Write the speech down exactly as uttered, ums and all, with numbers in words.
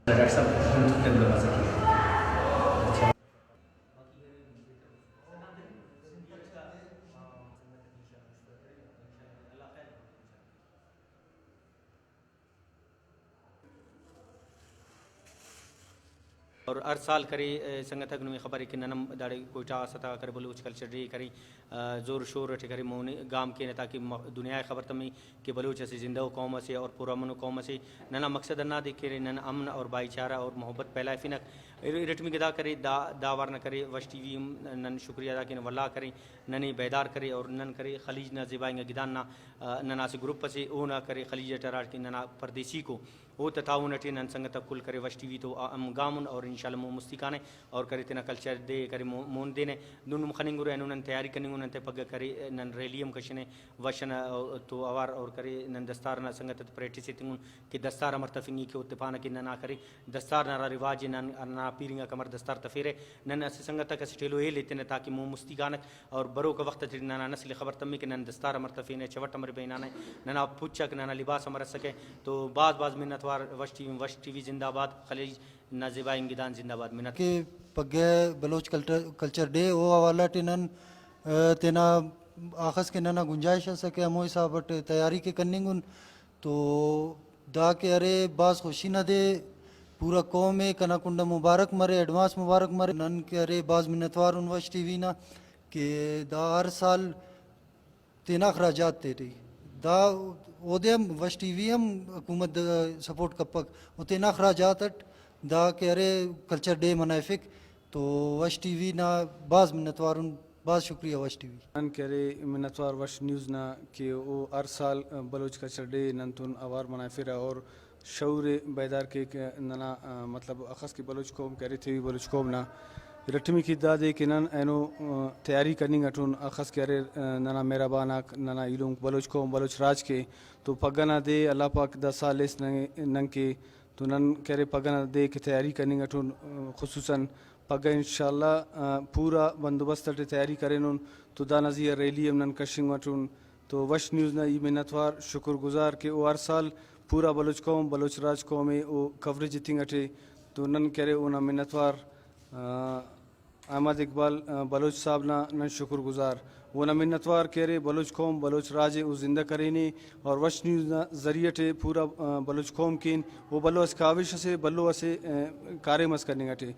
ڈاکٹر صاحب، ہم تو تیل لگا سکیں۔ اور ہر سال کرے، اے، سنگتاک نمے خبر ءِ کہ نن ہم داڑے کوئٹہ آ ستا کرے بلوچ کلچر ڈے کرے، آ، زور شور اٹی کرے مون گام کینہ تاکہ م-، دنیا ءِ خبر تمے کہ بلوچ اسہ زندہ ءُ قوم اسے اور پرامن ءُ قوم اسے۔ ننا مقصد ہندادے کہ نن امن اور بھائی چارہ اور محبت پھیلائفنک۔ ار-، ارٹمیکہ دا کرے، دا، دا وار نا کرے، وش ٹی وی ہم نن شکریہ ادا کینہ، ولا کرے، ننے بیدار کرے اور نن کرے خلیج نا زیبا انگا گدان نا، آ، ننا اسہ گروپ اسے، اونا کرے خلیج اٹ ہراڑکہ ننا پردیسیکو اوتا تعاون اٹی نن سنگت آک کل کرے وش ٹی وی تو ہم گام ان اور انشاءاللہ مون مستی کانہ اور کرے تینا کلچر دے کرے مو-، مون دینہ۔ دن ہم خننگرہ، اینو نن تیاری کننگن، انتئے پگہ کرے نن ریلی ہم کشنہ، وش ئنا تو اوار اور کرے نن دستار نا سنگت آتے پریکٹس ایتنگن کہ دستار امر تفنگی کہ اوتے پانہ کہ ننا کرے دستار نا ہرا رواج ءِ، نن، ننا پیرنگاک امر دستار تفیرہ۔ نن اسہ سنگت آک اسٹ ایلو ہیل ایتنہ تاکہ مون مستی کانک اور بروکا وخت ٹی ننا نسل ءِ خبر تمے کہ نن دستار امر تفینہ، چوٹ امر بنانہ، ننا پچ آک، ننا لباس امر اسکہ۔ تو بھاز بھاز منت وار وش ٹی وی، وش ٹی وی زندہ باد، خلیج نا زیبا انگدان زندہ باد، منت۔ کہ پگہ بلوچ کلچر، کلچر ڈے، او حوالہ ٹی نن، آ، تینا آخس کہ ننا گنجائش اسکہ ہمو حساب اٹ تیاری کہ کننگن۔ تو دا کہ ارے بھاز خوشی نا دے، پورا قوم ءِ کنا کنڈ آ مبارک مرے، ایڈوانس مبارک مرے۔ نن کہ ارے بھاز منت وار ان وش ٹی وی نا کہ دا ہر سال تینا اخراجات تیٹی دا، اودے ہم وش ٹی وی ہم حکومت سپورٹ کپک، و تینا اخراجات اٹ دا کہ ارے کلچر ڈے منائفک۔ تو وش ٹی وی نا بھاز منت وار ان، بھاز شکریہ وش ٹی وی۔ نن کہ ارے منت وار وش نیوز نا کہ او ہر سال بلوچ کلچر ڈے نن تون اوار منائفرہ اور شعور ءِ بیدار کیک ننا، آ، مطلب اخس کہ بلوچ قوم کہ ارے تیوی بلوچ قوم نا ارٹمیکہ دادے کہ نن اینو، آ، تیاری کننگ اٹن، اخس کہ اریر، آ، ننا مہربان آک، ننا ایلم بلوچ قوم، بلوچ راج کے۔ تو پگہ نا دے اللہ پاک دا سال ایس نن، نن کے تو نن کہ ارے پگہ نا دے کہ تیاری کننگ اٹن، آ، خصوصاً پگہ انشاءاللہ، آ، پورا بندوبست اٹی تیاری کرینن۔ تو دانا زیہا ریلی ہم نن کشنگ اٹن۔ تو وش نیوز نا ای منت وار، شکر گزار کہ او ہر سال پورا بلوچ قوم، بلوچ راج قوم ءِ او کوریج ایتنگ اٹے۔ تو نن کہ ارے اونا منت وار، آ، احمد اقبال، آ، بلوچ صاحب نا نن شکر گزار۔ اونا منت وار کہ ارے بلوچ قوم، بلوچ راج ءِ او زندہ کرینے اور وش نیوز نا ذریعہ ٹی پورا، آ، بلوچ قوم کن او بھلو اسہ کاوش اسے، بھلو اسہ، آ، کاریم اس کننگ اٹے۔